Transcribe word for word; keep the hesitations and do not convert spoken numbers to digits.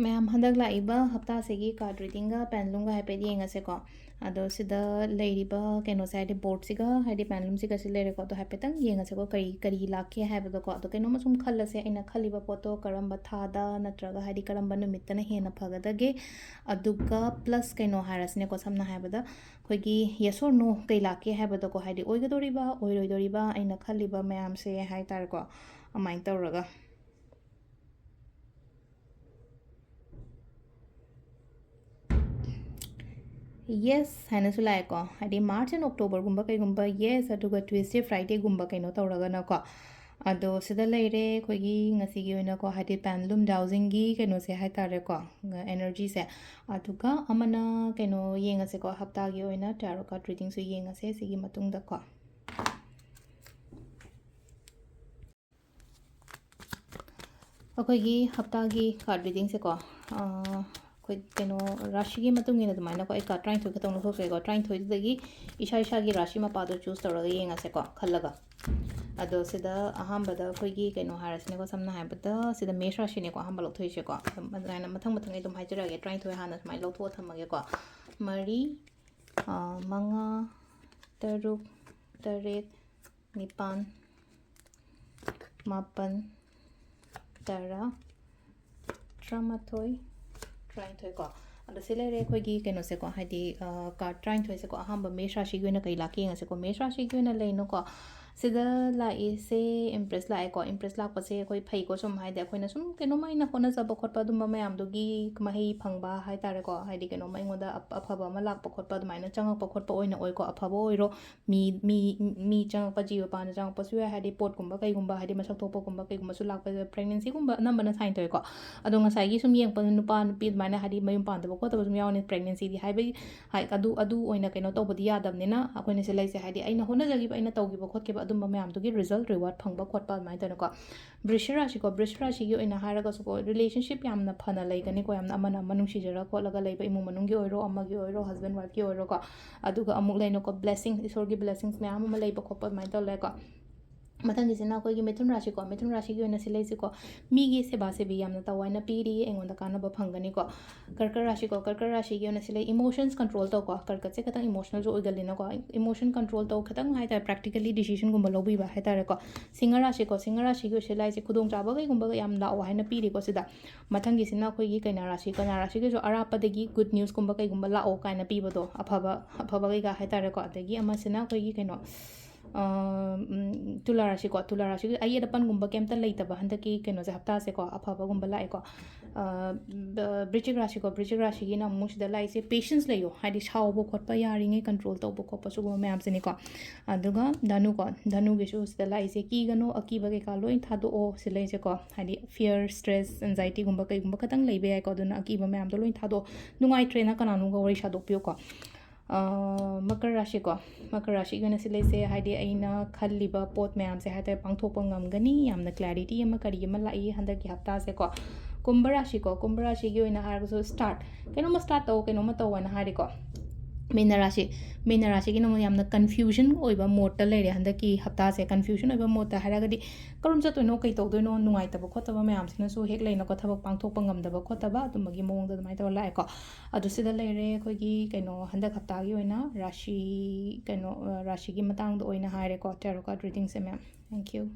ꯃꯌꯥꯝ, ꯍꯟꯗꯛ ꯂꯥꯛꯏꯕ ꯍꯞꯇꯥꯁꯤꯒꯤ card readingꯒ pendulumꯒ ꯍꯥꯏꯐꯦꯠ ꯌꯦꯡꯉꯁꯦꯀꯣ꯫ ꯑꯗꯣ ꯁꯤꯗ ꯂꯩꯔꯤꯕ ꯀꯩꯅꯣꯁꯦ, ꯍꯥꯏꯗꯤ boardꯁꯤꯒ ꯍꯥꯏꯗꯤ pendulumꯁꯤꯒꯁꯤ ꯂꯩꯔꯦꯀꯣ꯫ ꯑꯗꯣ ꯍꯥꯏꯐꯦꯠꯇꯪ ꯌꯦꯡꯉꯁꯦꯀꯣ, ꯀꯔꯤ ꯀꯔꯤ ꯂꯥꯛꯀꯦ ꯍꯥꯏꯕꯗꯣꯀꯣ꯫ ꯑꯗꯣ ꯀꯩꯅꯣꯝꯃ ꯁꯨꯝ ꯈꯜꯂꯁꯦ, ꯑꯩꯅ ꯈꯜꯂꯤꯕ ꯄꯣꯠꯇꯣ ꯀꯔꯝꯕ ꯊꯥꯗ ꯅꯠꯇ꯭ꯔꯒ ꯍꯥꯏꯗꯤ ꯀꯔꯝꯕ ꯅꯨꯃꯤꯠꯇꯅ ꯍꯦꯟꯅ ꯐꯒꯗꯒꯦ꯫ ꯑꯗꯨꯒ plus ꯀꯩꯅꯣ ꯍꯥꯏꯔꯁꯤꯅꯦꯀꯣ, ꯁꯝꯅ ꯍꯥꯏꯔꯕꯗ ꯑꯩꯈꯣꯏꯒꯤ yes or no ꯀꯩ ꯂꯥꯛꯀꯦ ꯍꯥꯏꯕꯗꯣꯀꯣ, ꯍꯥꯏꯗꯤ ꯑꯣꯏꯒꯗꯣꯔꯤꯕ ꯑꯣꯏꯔꯣꯏꯗꯣꯔꯤꯕ ꯑꯩꯅ ꯈꯜꯂꯤꯕ ꯃꯌꯥꯝꯁꯦ ꯍꯥꯏꯇꯥꯔꯦꯀꯣ, ꯑꯗꯨꯃꯥꯏꯅ ꯇꯧꯔꯒ yes ꯍꯥꯏꯅꯁꯨ ꯂꯥꯛꯑꯦꯀꯣ, ꯍꯥꯏꯗꯤ March and Octoberꯒꯨꯝꯕ ꯀꯩꯒꯨꯝꯕ yes, ꯑꯗꯨꯒ Tuesday Fridayꯒꯨꯝꯕ ꯀꯩꯅꯣ ꯇꯧꯔꯒꯅꯀꯣ꯫ ꯑꯗꯣ ꯁꯤꯗ ꯂꯩꯔꯦ ꯑꯩꯈꯣꯏꯒꯤ ꯉꯁꯤꯒꯤ ꯑꯣꯏꯅꯀꯣ, ꯍꯥꯏꯗꯤ pendulum dowsingꯒꯤ ꯀꯩꯅꯣꯁꯦ ꯍꯥꯏꯇꯥꯔꯦꯀꯣ, energyꯁꯦ꯫ ꯑꯗꯨꯒ ꯑꯃꯅ ꯀꯩꯅꯣ ꯌꯦꯡꯉꯁꯦꯀꯣ, ꯍꯞꯇꯥꯒꯤ ꯑꯣꯏꯅ tarot card readingꯁꯨ ꯌꯦꯡꯉꯁꯦ ꯁꯤꯒꯤ ꯃꯇꯨꯡꯗꯀꯣ꯫ ꯑꯩꯈꯣꯏꯒꯤ ꯍꯞꯇꯥꯒꯤ card readingꯁꯦꯀꯣ, ꯑꯩꯈꯣꯏ ꯀꯩꯅꯣ ꯔꯥꯁꯤꯒꯤ ꯃꯇꯨꯡ ꯏꯟꯅ ꯑꯗꯨꯃꯥꯏꯅꯀꯣ, ꯑꯩ card ꯇꯔꯥꯅꯤꯊꯣꯏ ꯈꯛꯇꯪ ꯂꯧꯊꯣꯛꯆꯩꯀꯣ꯫ ꯇꯔꯥꯅꯤꯊꯣꯏꯗꯨꯗꯒꯤ ꯏꯁꯥ ꯏꯁꯥꯒꯤ ꯔꯥꯁꯤ ꯃꯄꯥꯗꯣ choose ꯇꯧꯔꯒ ꯌꯦꯡꯉꯁꯦꯀꯣ, ꯈꯜꯂꯒ꯫ ꯑꯗꯣ ꯁꯤꯗ ꯑꯍꯥꯟꯕꯗ ꯑꯩꯈꯣꯏꯒꯤ ꯀꯩꯅꯣ ꯍꯥꯏꯔꯁꯤꯅꯦꯀꯣ, ꯁꯝꯅ ꯍꯥꯏꯔꯕꯗ ꯁꯤꯗ ꯃꯦꯁ ꯔꯥꯁꯤꯅꯦꯀꯣ ꯑꯍꯥꯟꯕ ꯂꯧꯊꯣꯛꯏꯁꯦꯀꯣ꯫ ꯑꯗꯨꯃꯥꯏꯅ ꯃꯊꯪ ꯃꯊꯪ ꯑꯩ ꯑꯗꯨꯝ ꯍꯥꯏꯖꯔꯛꯑꯒꯦ, ꯇꯔꯥꯅꯤꯊꯣꯏ ꯍꯥꯟꯅ ꯁꯨꯃꯥꯏꯅ ꯂꯧꯊꯣꯛꯑ ꯊꯝꯃꯒꯦꯀꯣ꯫ ꯃꯔꯤ, ꯑ, ꯃꯉꯥ, ꯇꯔꯨꯛ, ꯇꯔꯦꯠ, ꯅꯤꯄꯥꯟ, ꯃꯥꯄꯟ, ꯇꯔꯥ, ꯇꯔꯥꯃꯥꯊꯣꯏ, ꯇꯔꯥꯅꯤꯊꯣꯏ ꯀꯣ꯫ ꯑꯗꯣ ꯁꯤ ꯂꯩꯔꯦ ꯑꯩꯈꯣꯏꯒꯤ ꯀꯩꯅꯣꯁꯦꯀꯣ, ꯍꯥꯏꯗꯤ, ꯑ, card ꯇꯔꯥꯅꯤꯊꯣꯏꯁꯦꯀꯣ꯫ ꯑꯍꯥꯟꯕ ꯃꯦꯁ ꯔꯥꯁꯤꯒꯤ ꯑꯣꯏꯅ ꯀꯩ ꯂꯥꯛꯀꯦ ꯌꯦꯡꯉꯁꯦꯀꯣ꯫ ꯃꯦꯁ ꯔꯥꯁꯤꯒꯤ ꯑꯣꯏꯅ ꯂꯩꯅꯣꯀꯣ, ꯁꯤꯗ ꯂꯥꯛꯏꯁꯦ Empress ꯂꯥꯛꯑꯦꯀꯣ꯫ Empress ꯂꯥꯛꯄꯁꯦ ꯑꯩꯈꯣꯏ ꯐꯩꯀꯣ, ꯁꯨꯝ ꯍꯥꯏꯗꯤ ꯑꯩꯈꯣꯏꯅ ꯁꯨꯝ ꯀꯩꯅꯣꯝꯃ ꯑꯩꯅ ꯍꯣꯠꯅꯖꯕ ꯈꯣꯠꯄ ꯑꯗꯨꯝꯕ ꯃꯌꯥꯝꯗꯨꯒꯤ ꯃꯍꯩ ꯐꯪꯕ ꯍꯥꯏꯇꯥꯔꯦꯀꯣ꯫ ꯍꯥꯏꯗꯤ ꯀꯩꯅꯣꯝꯃ ꯑꯩꯉꯣꯟꯗ ꯑꯞ-, ꯑꯐꯕ ꯑꯃ ꯂꯥꯛꯄ ꯈꯣꯠꯄ ꯑꯗꯨꯃꯥꯏꯅ ꯆꯪꯉꯛꯄ ꯈꯣꯠꯄ ꯑꯣꯏꯅ ꯑꯣꯏꯀꯣ꯫ ꯑꯐꯕ ꯑꯣꯏꯔꯣ, ꯃꯤ, ꯃꯤ, ꯃꯤ ꯆꯪꯉꯛꯄ, ꯖꯤꯕ ꯄꯥꯟꯕ ꯆꯪꯉꯛꯄꯁꯨ ꯌꯥꯏ, ꯍꯥꯏꯗꯤ ꯄꯣꯠꯀꯨꯝꯕ ꯀꯩꯒꯨꯝꯕ, ꯍꯥꯏꯗꯤ ꯃꯁꯛ ꯊꯣꯛꯄꯒꯨꯝꯕ ꯀꯩꯒꯨꯝꯕꯁꯨ ꯂꯥꯛꯄ, pregnancyꯒꯨꯝꯕ ꯑꯅꯝꯕꯅ sign ꯇꯧꯋꯦꯀꯣ꯫ ꯑꯗꯣ ꯉꯁꯥꯏꯒꯤ ꯁꯨꯝ ꯌꯦꯡꯉꯛꯄꯗ ꯅꯨꯄꯥ ꯅꯨꯄꯤ ꯑꯗꯨꯃꯥꯏꯅ ꯍꯥꯏꯗꯤ ꯃꯌꯨꯝ ꯄꯥꯟꯗꯕ ꯈꯣꯠꯇꯕ ꯁꯨꯝ ꯌꯥꯎꯅꯤ, pregnancyꯗꯤ ꯍꯥꯏꯕꯒꯤ, ꯍꯥꯏ, ꯑꯗꯨ, ꯑꯗꯨ ꯑꯣꯏꯅ ꯀꯩꯅꯣ ꯇꯧꯕꯗꯤ ꯌꯥꯗꯕꯅꯤꯅ, ꯑꯩꯈꯣꯏꯅ ꯁꯤ ꯂꯩꯁꯦ ꯍꯥꯏꯗꯤ ꯑꯩꯅ ꯍꯣꯠꯅꯖꯈꯤꯕ, ꯑꯩꯅ ꯇꯧꯈꯤꯕ ꯈꯣꯠꯈꯤꯕ ꯑꯗꯨꯝꯕ ꯃꯌꯥꯝꯗꯨꯒꯤ result reward ꯐꯪꯕ ꯈꯣꯠꯄ ꯑꯗꯨꯃꯥꯏꯅ ꯇꯧꯅꯀꯣ꯫ ꯕ꯭ꯔꯤꯁ ꯔꯥꯁꯤꯀꯣ, ꯕ꯭ꯔꯤꯁ ꯔꯥꯁꯤꯒꯤ ꯑꯣꯏꯅ ꯍꯥꯏꯔꯒꯁꯨꯀꯣ, relationship ꯌꯥꯝꯅ ꯐꯅ ꯂꯩꯒꯅꯤꯀꯣ, ꯌꯥꯝꯅ ꯑꯃꯅ ꯑꯃ ꯅꯨꯡꯁꯤꯖꯔ ꯈꯣꯠꯂꯒ ꯂꯩꯕ, ꯏꯃꯨꯡ ꯃꯅꯨꯡꯒꯤ ꯑꯣꯏꯔꯣ, ꯑꯃꯒꯤ ꯑꯣꯏꯔꯣ, husband wifeꯀꯤ ꯑꯣꯏꯔꯣꯀꯣ꯫ ꯑꯗꯨꯒ ꯑꯃꯨꯛ ꯂꯩꯅꯀꯣ, blessing, ꯏꯁꯣꯔꯒꯤ blessings ꯃꯌꯥꯝ ꯑꯃ ꯂꯩꯕ ꯈꯣꯠꯄ ꯑꯗꯨꯃꯥꯏꯅ ꯇꯧꯔꯦꯀꯣ꯫ ꯃꯊꯪꯒꯤꯁꯤꯅ ꯑꯩꯈꯣꯏꯒꯤ ꯃꯤꯊꯨꯟ ꯔꯥꯁꯤꯀꯣ꯫ ꯃꯤꯊꯨꯟ ꯔꯥꯁꯤꯒꯤ ꯑꯣꯏꯅ ꯁꯤꯂꯩꯁꯤꯀꯣ, ꯃꯤꯒꯤ ꯁꯦꯕꯥ ꯁꯦꯕꯤ ꯌꯥꯝꯅ ꯇꯧ ꯍꯥꯏꯅ ꯄꯤꯔꯤ, ꯑꯩꯉꯣꯟꯗ ꯀꯥꯟꯅꯕ ꯐꯪꯒꯅꯤꯀꯣ꯫ ꯀꯔꯀꯠ ꯔꯥꯁꯤꯀꯣ꯫ ꯀꯔꯀꯠ ꯔꯥꯁꯤꯒꯤ ꯑꯣꯏꯅ ꯁꯤꯂꯩ emotions control ꯇꯧꯀꯣ꯫ ꯀꯔꯀꯠꯁꯦ ꯈꯤꯇꯪ emotionalꯁꯨ ꯑꯣꯏꯒꯜꯂꯤꯅꯀꯣ꯫ Emotion control ꯇꯧ, ꯈꯤꯇꯪ ꯍꯥꯏꯇꯥꯔꯦ, practically decisionꯒꯨꯝꯕ ꯂꯧꯕꯤꯕ ꯍꯥꯏꯇꯥꯔꯦꯀꯣ꯫ ꯁꯤꯡꯍ ꯔꯥꯁꯤꯀꯣ꯫ ꯁꯤꯡꯍ ꯔꯥꯁꯤꯒꯤ ꯑꯣꯏꯁꯤꯂꯥꯏꯁꯦ ꯈꯨꯗꯣꯡꯆꯥꯕ ꯀꯩꯒꯨꯝꯕꯒ ꯌꯥꯝ ꯂꯥꯛꯑꯣ ꯍꯥꯏꯅ ꯄꯤꯔꯤꯀꯣ ꯁꯤꯗ꯫ ꯃꯊꯪꯒꯤꯁꯤꯅ ꯑꯩꯈꯣꯏꯒꯤ ꯀꯩꯅꯥ ꯔꯥꯁꯤ꯫ ꯀꯩꯅꯥ ꯔꯥꯁꯤꯒꯤꯁꯨ ꯑꯔꯥꯞꯄꯗꯒꯤ good newsꯀꯨꯝꯕ ꯀꯩꯒꯨꯝꯕ ꯂꯥꯛꯑꯣ ꯀꯥꯏꯅ ꯄꯤꯕꯗꯣ, ꯑꯐꯕ, ꯑꯐꯕ ꯀꯩꯀꯥ ꯍꯥꯏꯇꯥꯔꯦꯀꯣ꯫ ꯑꯗꯒꯤ ꯑꯃꯁꯤꯅ ꯑꯩꯈꯣꯏꯒꯤ ꯀꯩꯅꯣ, ꯑ, ꯎꯝ, ꯇꯨꯂꯥ ꯔꯥꯁꯤꯀꯣ꯫ ꯇꯨꯂꯥ ꯔꯥꯁꯤꯒꯤ ꯑꯌꯦꯠ ꯑꯄꯟꯒꯨꯝꯕ ꯀꯩꯝꯇ ꯂꯩꯇꯕ ꯍꯟꯗꯛꯀꯤ ꯀꯩꯅꯣꯁꯦ, ꯍꯞꯇꯥꯁꯦꯀꯣ꯫ ꯑꯐꯕꯒꯨꯝꯕ ꯂꯥꯛꯑꯦꯀꯣ꯫ ꯑ, ꯕ-, ꯕ꯭ꯔꯤꯆꯤꯛ ꯔꯥꯁꯤꯀꯣ꯫ ꯕ꯭ꯔꯤꯆꯤꯛ ꯔꯥꯁꯤꯒꯤꯅ ꯑꯃꯨꯛ ꯁꯤꯗ ꯂꯥꯛꯏꯁꯦ patience ꯂꯩꯌꯣ, ꯍꯥꯏꯗꯤ ꯁꯥꯎꯕ ꯈꯣꯠꯄ ꯌꯥꯔꯤꯉꯩ control ꯇꯧꯕ ꯈꯣꯠꯄ ꯁꯤꯒꯨꯝꯕ ꯃꯌꯥꯝꯁꯤꯅꯤꯀꯣ꯫ ꯑꯗꯨꯒ ꯙꯅꯨꯀꯣ꯫ ꯙꯅꯨꯒꯤꯁꯨ ꯁꯤꯗ ꯂꯥꯛꯏꯁꯦ ꯀꯤꯒꯅꯨ, ꯑꯀꯤꯕ ꯀꯩꯀꯥ ꯂꯣꯏ ꯊꯥꯗꯣꯛꯑꯣ ꯁꯤ ꯂꯩꯁꯦꯀꯣ꯫ ꯍꯥꯏꯗꯤ fear, stress, anxietyꯒꯨꯝꯕ ꯀꯩꯒꯨꯝꯕ ꯈꯇꯪ ꯂꯩꯕ ꯌꯥꯏꯀꯣ꯫ ꯑꯗꯨꯅ ꯑꯀꯤꯕ ꯃꯌꯥꯝꯗꯣ ꯂꯣꯏ ꯊꯥꯗꯣꯛꯑꯣ꯫ ꯅꯨꯡꯉꯥꯏꯇ꯭ꯔꯦꯅ ꯀꯅꯥꯅꯣꯝꯒ ꯋꯥꯔꯤ ꯁꯥꯗꯣꯛꯄꯤꯌꯨꯀꯣ꯫ ꯑ, ꯃꯀꯔ ꯔꯥꯁꯤꯀꯣ꯫ ꯃꯀꯔ ꯔꯥꯁꯤꯒꯤ ꯑꯣꯏꯅ ꯁꯤ ꯂꯩꯁꯦ, ꯍꯥꯏꯗꯤ ꯑꯩꯅ ꯈꯜꯂꯤꯕ ꯄꯣꯠ ꯃꯌꯥꯝꯁꯦ ꯍꯥꯏꯇꯥꯔꯦ ꯄꯥꯡꯊꯣꯛꯄ ꯉꯝꯒꯅꯤ, ꯌꯥꯝꯅ clarity ꯑꯃ ꯀꯔꯤ ꯑꯃ ꯂꯥꯛꯏ ꯍꯟꯗꯛꯀꯤ ꯍꯞꯇꯥꯁꯦꯀꯣ꯫ ꯀꯨꯝꯚ ꯔꯥꯁꯤꯀꯣ꯫ ꯀꯨꯝꯚ ꯔꯥꯁꯤꯒꯤ ꯑꯣꯏꯅ ꯍꯥꯏꯔꯒꯁꯨ start, ꯀꯩꯅꯣꯝꯃ start ꯇꯧ, ꯀꯩꯅꯣꯝꯃ ꯇꯧ ꯍꯥꯏꯅ ꯍꯥꯏꯔꯤꯀꯣ꯫ ꯃꯤꯅ ꯔꯥꯁꯤ꯫ ꯃꯤꯅ ꯔꯥꯁꯤꯒꯤꯅ ꯑꯃꯨꯛ ꯌꯥꯝꯅ confusion ꯑꯣꯏꯕ moodꯇ ꯂꯩꯔꯦ ꯍꯟꯗꯛꯀꯤ ꯍꯞꯇꯥꯁꯦ꯫ Confusion ꯑꯣꯏꯕ moodꯇ ꯍꯥꯏꯔꯒꯗꯤ ꯀꯔꯣꯝ ꯆꯠꯇꯣꯏꯅꯣ, ꯀꯩ ꯇꯧꯗꯣꯏꯅꯣ, ꯅꯨꯡꯉꯥꯏꯇꯕ ꯈꯣꯠꯇꯕ ꯃꯌꯥꯝꯁꯤꯅꯁꯨ ꯍꯦꯛ ꯂꯩꯅꯀꯣ, ꯊꯕꯛ ꯄꯥꯡꯊꯣꯛꯄ ꯉꯝꯗꯕ ꯈꯣꯠꯇꯕ ꯑꯗꯨꯝꯕꯒꯤ ꯃꯑꯣꯡꯗ ꯑꯗꯨꯃꯥꯏꯅ ꯇꯧꯔ ꯂꯥꯛꯑꯦꯀꯣ꯫ ꯑꯗꯨ ꯁꯤꯗ ꯂꯩꯔꯦ ꯑꯩꯈꯣꯏꯒꯤ ꯀꯩꯅꯣ ꯍꯟꯗꯛ ꯍꯞꯇꯥꯒꯤ ꯑꯣꯏꯅ ꯔꯥꯁꯤ, ꯀꯩꯅꯣ, ꯑ, ꯔꯥꯁꯤꯒꯤ ꯃꯇꯥꯡꯗ ꯑꯣꯏꯅ ꯍꯥꯏꯔꯦꯀꯣ, tarot card readingꯁꯦ ꯃꯌꯥꯝ꯫ Thank you꯫